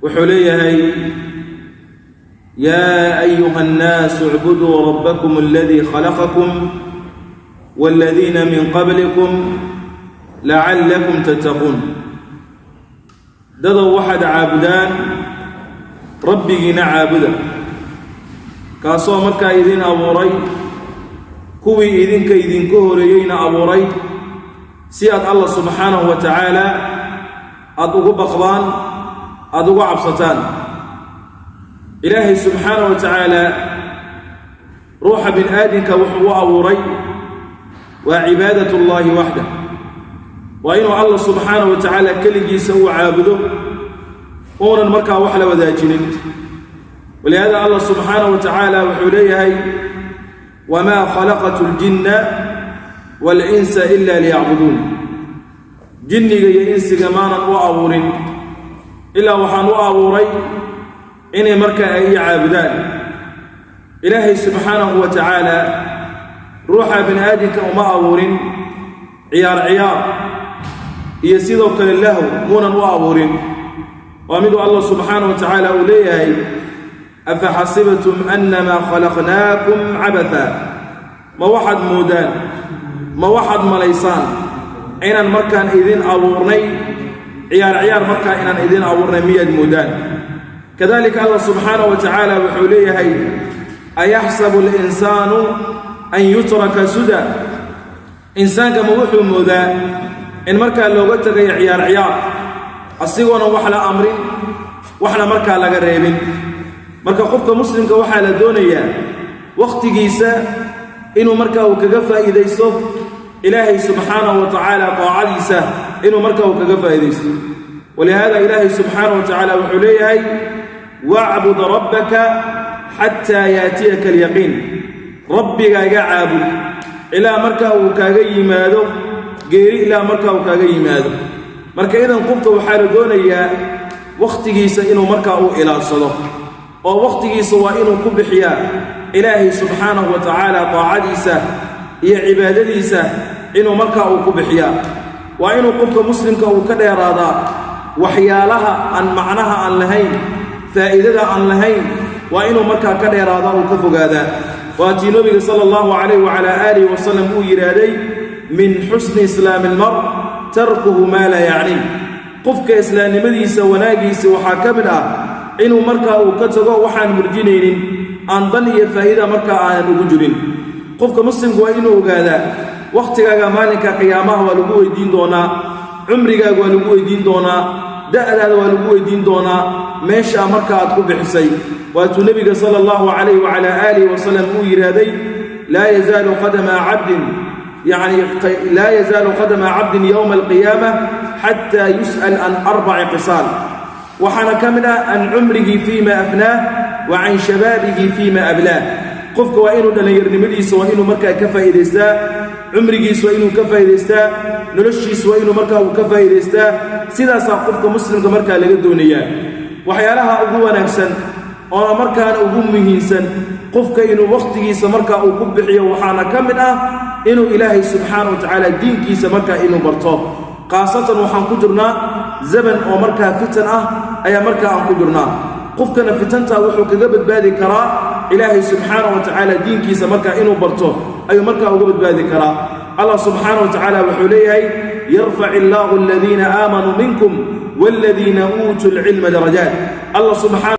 Wuxuu leeyahay: "Yaa ayuha annaasu icbuduu rabbakum aladii khalaqakum waaladiina min qablikum lacallakum tattaquun." Dadow, waxaad caabudaan rabbigiina, caabuda kaasoo markaa idin abuuray, kuwii idinka idinka horeeyeyna abuuray, si aad Allah subxaanahu wa tacaala aada ugu baqdaan, aada ugu cabsataan. Ilaahay subxaanahu wa tacaala ruuxa bin aadinka wuxuu u abuuray waa cibaadat ullaahi waxdah, waa inuu Allah subxaanahu wa tacaala keligiisa uu caabudo, uunan markaa wax la wadaajinin. Walihaada Allah subxaanahu wa tacaala wuxuu leeyahay: "Wamaa khalaqtu ljinna waalinsa ila liyacbuduun." Jinniga iyo insiga maanan u abuurin ilaa waxaan u abuuray inay markaa ay ii caabudaan. Ilaahay subxaanahu wa tacaala ruuxa bini aadamka uma abuurin ciyaar ciyaar iyo sidoo kale lahw muunan u abuurin. Waa miduu Allah subxaanahu wa tacaala uu leeyahay: "Afaxasibtum annamaa khalaqnaakum cabatha?" Ma waxaad moodaan, ma waxaad malaysaan inaan markaan idin abuurnay ciyaar ciyaar? Markaa inaan idin abuurnay miyaad moodaan? Kadalika Allah subxaanahu wa tacaala wuxuu leeyahay: "Ayaxsabu alinsaanu an yutraka suda?" Insaanka ma wuxuu moodaa in markaa looga tegayo ciyaar ciyaar, asigoona wax la amrin, waxna markaa laga reebin? Marka qofka muslimka waxaa la doonayaa wakhtigiisa inuu markaa uu kaga faa'iidaysto Ilaahay subxaanahu wa tacaala taacadiisa, inuu markaa uu kaga faa'iidaysto. Walihaada Ilaahay subxaanahu wa tacaala wuxuu leeyahay: "Wacbud rabbaka xataa yaatiyaka alyaqiin." Rabbigaaga caabud ilaa markaa uu kaaga yimaado geeri, ilaa markaa uu kaaga yimaado. Marka idan qofka waxaa la doonayaa wakhtigiisa inuu markaa uu ilaalsado, oo wakhtigiisa waa inuu ku bixiyaa Ilaahay subxaanahu wa tacaala taacadiisa iyo cibaadadiisa, inuu markaa uu ku bixiyaa. Waa inuu qofka muslimka uu ka dheeraadaa waxyaalaha aan macnaha aan lahayn, faa'iidada aan lahayn, waa inuu markaa ka dheeraadaa, uu ka fogaadaa. Waatii nebiga sala allahu calayh wacalaa aalihi wasalam uu yidhaahday: "Min xusni islaami almar tarkuhu maa laa yacnii." Qofka islaamnimadiisa wanaagiisa waxaa ka mid ah inuu markaa uu ka tago waxaan murjinaynin, aan dan iyo faa'iida markaa aanan ugu jirin. Qofka muslimku waa inuu ogaadaa wakhtigaaga maalinka qiyaamaha waa lagu weydiin doonaa, cumrigaaga waa lagu weydiin doonaa, da'daada waa lagu weydiin doonaa, meeshaa marka aad ku bixisay. Waatuu nebiga sala allahu calayh wacalaa aalihi wasalam uu yidhaahday: "Laa yazaalu qadama cabdin, yacni laa yazaalu qadama cabdin yowma alqiyaama xataa yus'al can arbaci khisaal." Waxaana ka mid ah: "Can cumrihi fiima afnaah wa can shabaabihi fiima ablaah." Qofka waa inuu dhallinyarnimadiisa waa inuu markaa ka faa'iidaystaa, cumrigiisa waa inuu ka faa'iidaystaa, noloshiisa waa inuu markaa uu ka faa'iidaystaa. Sidaasaa qofka muslimka markaa laga doonayaa. Waxyaalaha ugu wanaagsan oona markaana ugu muhiimsan qofka inuu wakhtigiisa markaa uu ku bixiyo waxaana ka mid ah inuu Ilaahay subxaana wa tacaala diinkiisa markaa inuu barto. Khaasatan waxaan ku jirnaa zaman oo markaa fitan ah ayaa markaa aan ku jirnaa. Qofkana fitantaa wuxuu kaga badbaadi karaa Ilaahay subxaana wa tacaala diinkiisa markaa inuu barto ayuu markaa uga badbaadi karaa. Allah subxaana wa tacaala wuxuu leeyahay: "Yarfac illaahu aladiina aamanuu minkum waaladiina uutuu alcilma darajaat." Allah subxaana